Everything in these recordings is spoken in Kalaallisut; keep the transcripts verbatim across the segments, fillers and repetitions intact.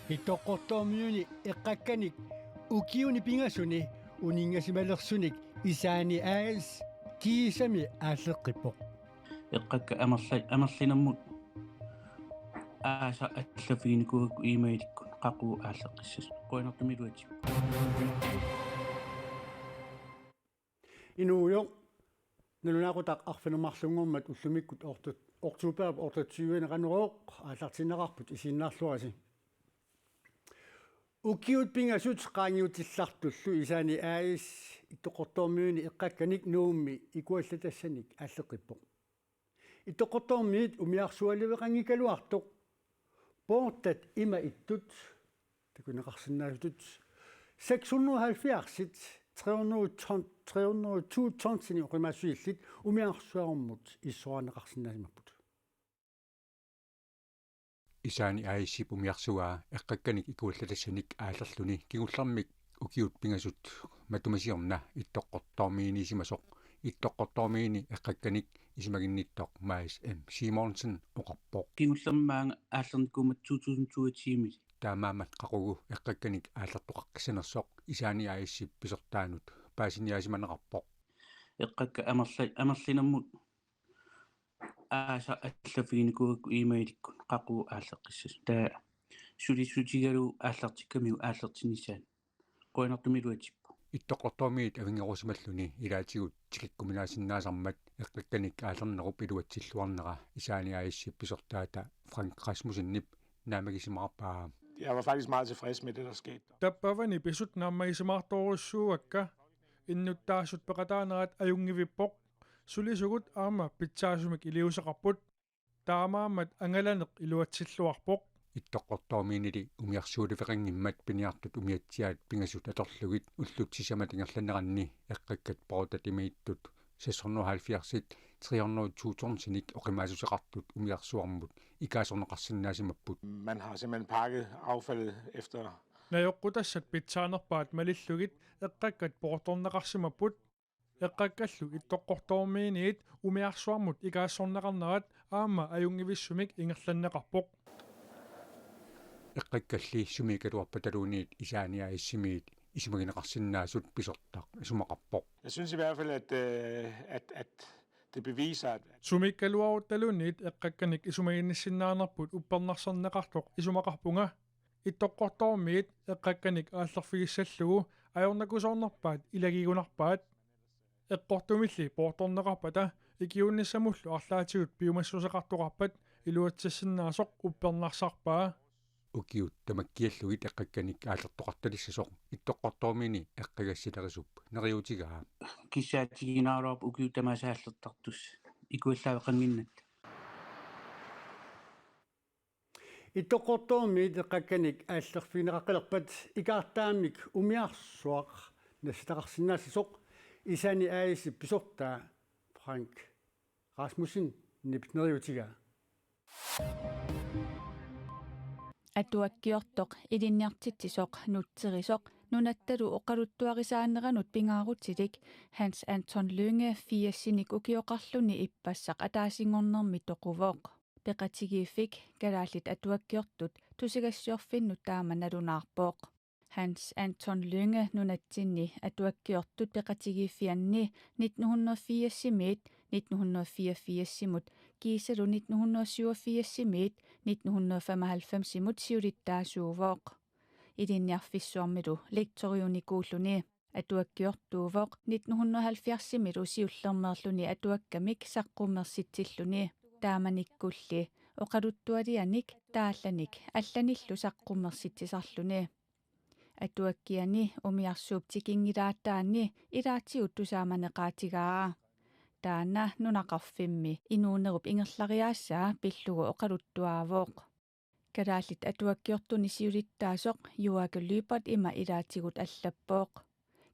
Ittoqqortoormiuni eqqakkanik ukiuni pingasuni uninngasimalersunik Isaani A/S kiisami aalleqqippoq. Eqqakkat amerla-, amerlinermut aasaq allaffiginikuugakku e-mailikkut qaqugu aalleqqissasoq. Qujanartumik iluatsippoq. Inuugujoq, nalunaaqutaq arfineq-marlunngormat ullumikkut ortu-, oktoberip otteogtyve-ani Qanorooq aallartinneqarput, isiginnaarluarisi. Ukiut pingasut qaangiutillartullu Isaani A/S Ittoqqortoormiuni eqqakkanik Nuummi ikuallatassanik aalleqqippoq. Ittoqqortoormiit umiarsualiveqanngikkaluartoq poortat ima ittut, takuneqarsinnaasutut seks hundrede og halvfjerds, tre hundrede ton, tre hundrede og to tonsinik oqimaassusillit umiarsuarmut issuaanneqarsinnaasimapput. Isaani A/S-ip umiarsuaa eqqakkanik ikuallatassanik aallerluni kingullermik ukiut pingasut matuma siorna Ittoqqortoormiiniisimasoq, Ittoqqortoormiini eqqakkanik isumaginnittoq Mads M. Simonsen oqarpoq. Kingullermik maanga aallernikuummat to tusind toogtyve-mi. Taamaammat qaqugu eqqakkanik aallertoqaqqissanersoq Isaani A/S-ip pisortaanut paasiniaasimaneqarpoq. Eqqakkat amerla-, amerlinermut aasaq allaffiginikuugakku e-mailikkut qaqugu aalleqqissasoq. Taava sulissutigalugu aallartikkamiuk aallertinnissaanut. Qujanartumik iluatsippoq. Ittoqqortoormiit avinngerusimalluni ilaatigut tikikkuminaasinnaasarmat eqqakkanik aallernerup iluatsilluarnera Isaani A/S-ip pisortaata Frank Rasmussenip naammagisimaarpaa. Jeg var faktisk meget tilfreds med det, der skete. Tappavani pisut naammagisimaartorujussuuakka, innuttaasut peqataanerat ajunngivippoq, sulisugut aamma pitsaasumik iliuuseqarput. Taamaammat angalaneq iluatsilluarpoq. Ittoqqortoormiinili umiarsualiveqanngimmat piniartut umiatsiaat pingasut atorlugit ullut sisamat ingerlaneranni eqqakkat poortat ima ittut seks hundrede og halvfjerds, tre hundrede og to tonsinik oqimaassuseqartut umiarsuarmut ikaasorneqarsinnaasimapput. Man har simpelthen pakket affaldet efter. Najoqqutassat pitsaanerpaat malillugit eqqakkat poortorneqarsimapput. Eqqakkallu Ittoqqortoormiiniit umiarsuarmut ikaassorneqarnerat aamma ajunngivissumik ingerlanneqarpoq. Eqqakkalli sumiikkaluarpataluunniit Isaani A/S-imiit isumagineqarsinnaasut pisortaq isumaqarpoq. Jeg synes i hvert fald, at, øh, at, at det beviser, at. Sumiikkaluaruttaluunniit eqqakkanik isumaginnissinnaanerput uppernarsarneqartoq isumaqarpunga. Ittoqqortoormiit eqqakkanik aallerfigissallugu ajornakusoornerpaat ilagigunarpaat. Eqqortumilli poortorneqarpata ikiuinnissamullu arlaatigut piumassuseqartoqarpat iluatsissinnaasoq uppernarsarpaa. Ukiut tamakkiallugit eqqakkanik aallertoqartalissasoq Ittoqqortoormiini eqqagassilerisup neriuutigaa. Kissaatiginaraluarpoq ukiut tamaasa aallertartussat ikuallaaveqannginnatta. Ittoqqortoormiit eqqakkanik aallerfigineqaqqilerpat ikaartaamik umiarsuaq nassataqarsinnaassasoq Isaani A/S-ip pisortaa Frank Rasmussenip neriuutigaa. Atuakkiortoq, ilinniartitsisoq, nutserisoq nunattalu oqaluttuarisaaneranut pingaarutilik Hans Anton Lynge firsinik ukioqarluni ippassaq ataasinngornermi toquvoq. Peqatigiiffik Kalaallit Atuakkiortut Tusagassiorfinnut taama nalunaarpoq. Hans Anton Lynge nunatsinni atuakkiortut peqatigiiffianni nitten hundrede og firsimiit nitten hundrede og fireogfirsimut kiisalu nitten hundrede og syvogfirsimit nitten hundrede og femoghalvfemsimut siulittaasuuvoq. Ilinniarfissuarmilu lektoriunikuulluni. Atuakkiortuuvoq nitten hundrede og halvfjerdsimilu siullermeerluni atuakkamik saqqummersitsilluni. Taamanikkulli oqaluttualianik taallanik allanillu saqqummersitsisarluni. Atuakkiani umiarsuup tikinngilaataani ilaatigut tusaamaneqaatigaa. Taanna nunaqarfimmi inuunerup ingerlariaassaa pillugu oqaluttuaavoq. Kalaallit Atuakkiortuni siulittaasoq Joakim Lyberth ima ilaatigut allappoq.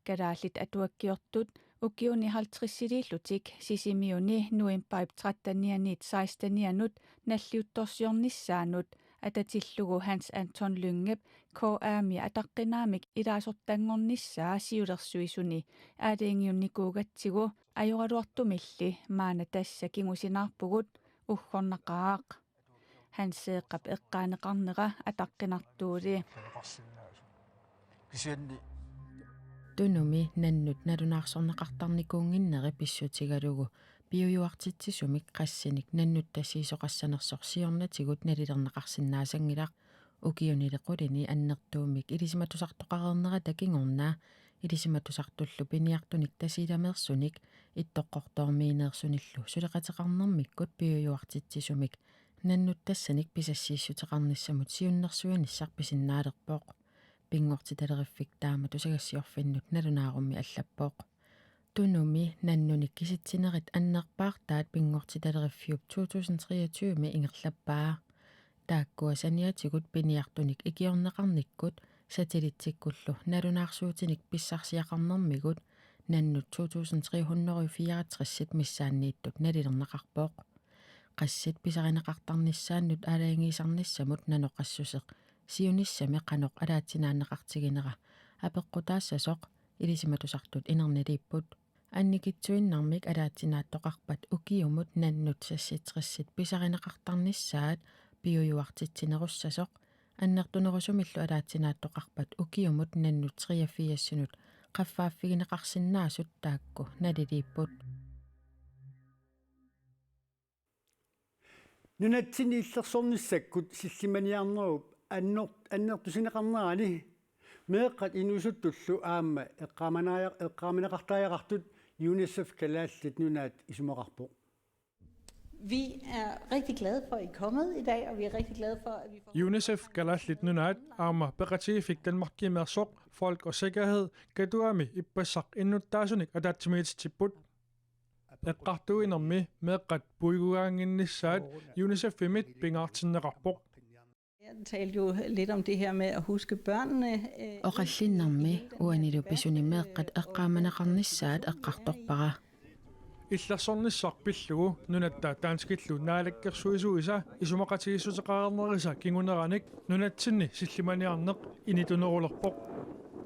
Kalaallit Atuakkiortut ukiuni halvtredsiliillutik Sisimiuni novembarip trettenianiit sekstenianut nalliuttorsiornissaanut atatillugu Hans Anton Lyngep K A-mi ataqqinaamik ilaasortanngornissaa siulersuisuni aalajangiunnikuugatsigu Ajoraluartumilli maanna tassa kingusinaarpugut, uggornaqaaq. Hanseeqqap eqqaaneqarnera ataqqinartuuli. Kisianni Tunumi nannut nalunaarsorneqartarnikuunnginneri pissutigalugu piujuartitsisumik qassinik nannuttassiisoqassanersoq siornatigut nalilerneqarsinnaasanngilaq. Ukiunili qulini annertuumik ilisimatusartoqareernerata kingorna ilisimatusartullu piniartunik Tasiilameersunik Ittoqqortoormiineersunillu suleqateqarnermikkut piujuartitsisumik nannuttassanik pisassiissuteqarnissamut siunnersuinissaq pisinnaalerpoq. Pinngortitaleriffik taama tusagassiorfinnut nalunaarummi allappoq. Tunumi nannunik kisitsinerit annerpaartaat Pinngortitaleriffik to tusind treogtyve ingerlappaa. Taakkua saniatigut piniartunik ikiorneqarnikkut satellitsikkullu nalunaarsuutinik pissarsiaqarnermigut nannut to tusind tre hundrede og fireogtres missaanniittut nalilerneqarpoq. Qassit pisarineqartarnissaannut aalajangiisarnissamut nanoqassuseq siunissami qanoq alaatsinaanneqartiginera apeqqutaassasoq ilisimatusartut inerniliipput. Annikitsuinnarmik alaatsinaattoqarpat ukiumut nannut seksogtressit pisarineqartarnissaat piujuartitsinerussasoq, annertunerusumillu alaatsinaattoqarpat ukiumut nannut treogfirsinut qaffaaffigineqarsinnaasut taakku naliliipput. Nunatsinni illersornissakkut sillimaniarnerup annor-, annertusineqarnerani meeqqat inuusuttullu aamma eqqaamanaja-, eqqaamaneqartariaqartut UNICEF Kalaallit Nunaat isumaqarpoq. Vi er rigtig glade for, at I er kommet i dag, og vi er rigtig glade for, at vi får UNICEF Kalaallit Nunaat aamma peqatigiiffik Danmarkimeersoq Fred og Sikkerhed Katuami ippassaq innuttaasunik ataatsimiititsipput. Eqqartuinermi meeqqat puigugaannginnissaat UNICEF-imit pingaartinneqarpoq. Jeg talte jo lidt om det her med at huske børnene. Øh, Oqallinnermi uanilu pisuni meeqqat eqqaamaneqarnissaat eqqartorpara. Illersornissaq pillugu nunatta danskillu naalakkersuisuisa isumaqatigiissuteqareernerisa kinguneranik nunatsinni sillimaniarneq initunerulerpoq.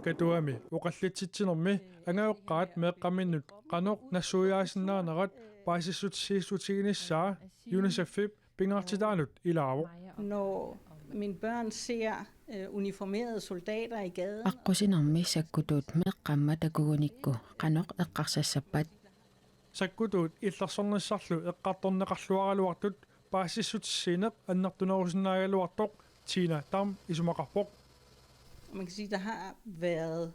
Katuami oqallitsitsinermi angajoqqaat meeqqaminnut qanoq nassuiaasinnaanerat paasissutissiissutiginissaa UNICEF-ip pingaartitaanut ilaavoq. Når mine børn ser, øh, uniformerede soldater i gaden. Aqqusinermi sakkutuut meeqqamma takugunikku qanoq eqqarsassappat? Sakkutuut illersornissarlu eqqartorneqarluaraluartut paasissutissiineq annertunerusinnaagaluartoq Tina Dam isumaqarpoq. Man kan sige, der har været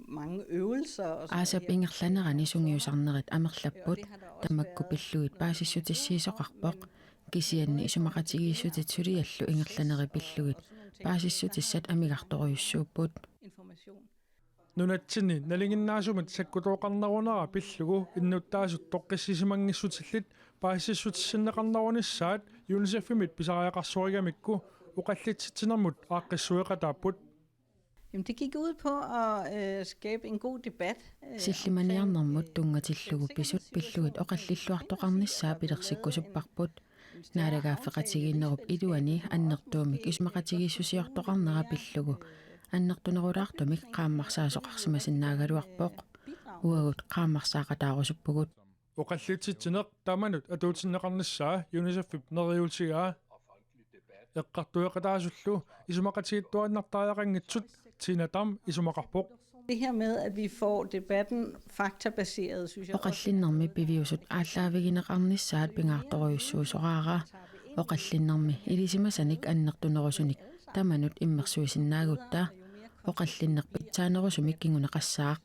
mange øvelser og sådan noget. Aasap ingerlanerani sungiusarnerit amerlapput, tamakku pillugit paasissutissiisoqarpoq, kisianni isumaqatigiissutit suliallu ingerlanerit pillugit paasissutissat amigartorujussuupput. Nunatsinni nalinginnaasumit sakkutooqarnerunera pillugu innuttaasut toqqissisimanngissutsillit paasissutissinneqarnerunissaat UNICEF-imit pisariaqarsorigamikku oqallitsitsinermut aaqqissueqataapput. Jamen, det gik ud på at, øh, skabe en god debat, øh, Sillimaniarnermut tunngatillugu pisut pillugit oqallilluartoqarnissaa pilersikkusupparput. Naalagaaffeqatigiinnerup iluani annertuumik isumaqatigiissusiortoqarnera pillugu annertunerulaartumik qaammarsaasoqarsimasinnaagaluarpoq. Uagut qaammarsaaqataarusuppugut. Oqallitsitsineq tamanut atuutsinneqarnissaa UNICEF-ip neriuutigaa. Eqqartueqataasullu isumaqatigiittuaannartariaqanngitsut Tina Dam isumaqarpoq. Det her med, at vi får debatten faktabaseret, synes jeg også Oqallinnermi piviusut aallaavigineqarnissaat pingaartorujussuusoraara. Oqallinnermi ilisimasanik annertunerusunik tamanut immersuisinnaagutta. Oqallinneq pitsaanerusumik kinguneqassaaq.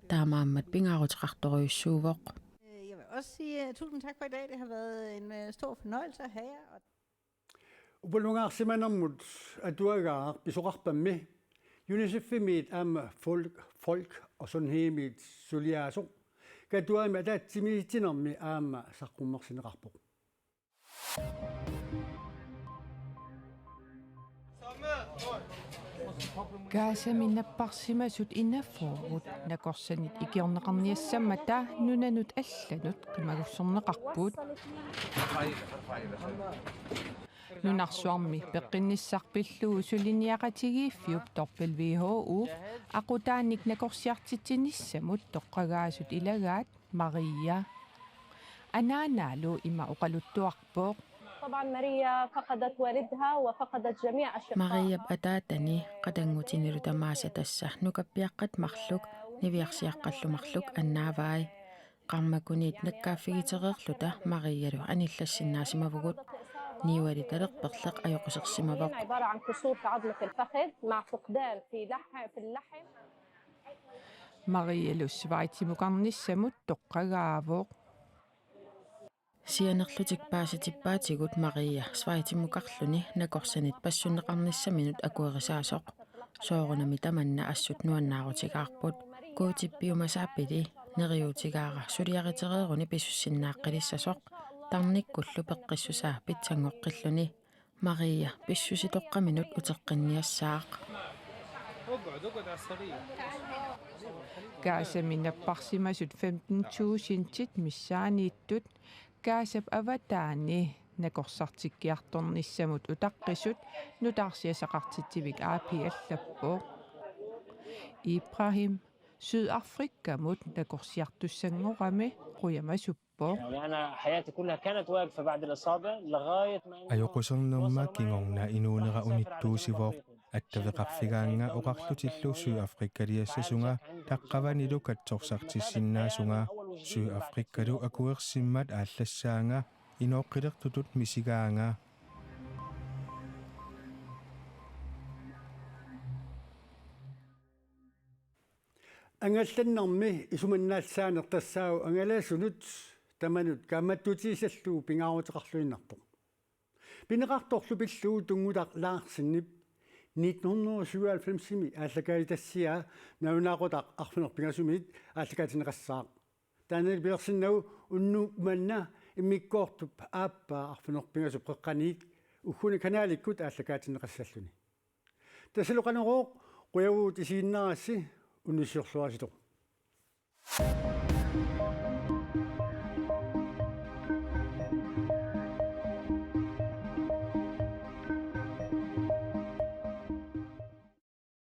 Taamaammat pingaaruteqartorujussuuvoq. Øh, jeg vil også sige, øh, tusind tak for i dag. Det har været en, øh, stor fornøjelse at have jer. Og Upalungaarsimanermut atuagaaq pisoqarpammi UNICEF-imiit aamma Folk, Folk og Sundhedimiit suliaasoq Katuami ataatsimiititsinermi aamma saqqummersinneqarpoq. Gazami napparsimasut inaffuuvut nakorsanit ikiorneqarniassammata nunanut allanut qimagusserneqarput. Nunarsuarmi peqqinnissaq pillugu suliniaqatigiiffiup W H O aqutaanik nakorsiartitsinissamut toqqagaasut ilagaat Maria. Anaanaalu ima oqaluttuarpoq. طبعا ماريا فقدت والدها وفقدت جميع أشقائها. Mariap ataatani qatanngutinilu tamaasa tassa nukappiaqqat marluk niviarsiaqqallu marluk annaavai. Qarmakuniit nakkaaffigiteriarluta Marialu anillassinnaasimavugut. Niuali talerperleq ajoqusersimavoq. عبارة عن كسور في عظمة الفخذ مع فقدان في لحم، في اللحم. Marialu Schweizimukarnissamut toqqagaavoq. Sianerlutik paasitippaatigut Maria Schweizimukarluni nakorsanit passunneqarnissaminut akuerisaasoq. Soorunami tamanna assut nuannaarutigaarput. Guutip piumasaappili neriuutigaara suliaritereeruni pisussinnaaqqalissasoq. Tarnikkullu peqqissusaa pitsanngoqqilluni. Maria pissusitoqqaminut uteqqinniassaaq. Gazami napparsimasut femten tusindit missaanniittut Gazap avataani nakorsartikkiartornissamut utaqqisut nutaarsiassaqartitsivik A P allappoq. Ibrahim Sydafrikamut nakorsiartussanngorami qujamasuppoq. يعني أنا حياتي كلها كانت واقفة بعد الإصابة لغاية ما إنه Ajoqusernerma وصل معي kingorna إنه inuunera راح يسافر على جنوب unittuusivoq. أفريقيا. Attaveqarfigaannga oqarlutillu Sydafrikaliassasunga taqqavanilu katsorsartissinnaasunga. Sydafrikalu akuersimmat aallassaanga, inooqqilertutut misigaanga. Angallannermi isumannaallisaaneq tassaavoq angalasunut tamanut kaammattuutigisallugu pingaaruteqarluinnarpoq. Pineqartorlu pillugu Tunngutaq Larsenip nitten hundrede og syvoghalvfemsimi aallakaatitassiaa nalunaaqutaq arfineq-pingasumiit aallakaatinneqassaaq. Taanna pilersinnagu unnuk manna immikkoortup aappaa arfineq-pingasup qeqqaniit ugguni kanalikkut aallakaatinneqassalluni. Tassalu Qanorooq, qujavugut isiginnaarassi, unnussiorluarisi.